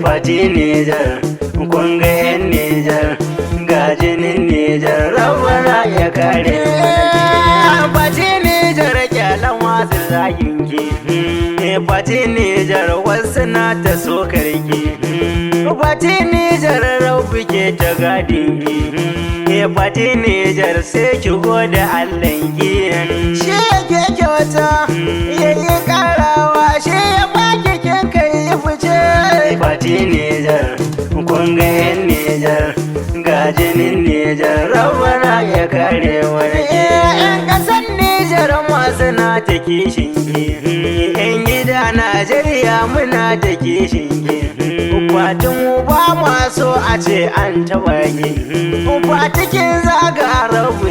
Fati Nijar, kun ga 'yan Nijar, ga jinin Nijar, Rabbana ya kare. Fati Nijar, kyalan wasu zagin ki. Fati Nijar, wasu na ta sokar ki. Fati Nijar, Rabbi ke ta gadin ki. Fati Nijar, sai ki gode Allahnki. Shi yake kyauta yayi karawa, shi ya baki kin kai fice. Fati Nijar, kun ga 'yan Nijar, ga jinin Nijar, Rabbana ya kare wani. Yan kasan Nijar masu na ta kishin ki, 'yan gida Najeriya muna ta kishin ki. Fatin mu ba ma so a ce an taɓa ki. Fatikin zaga, Rabu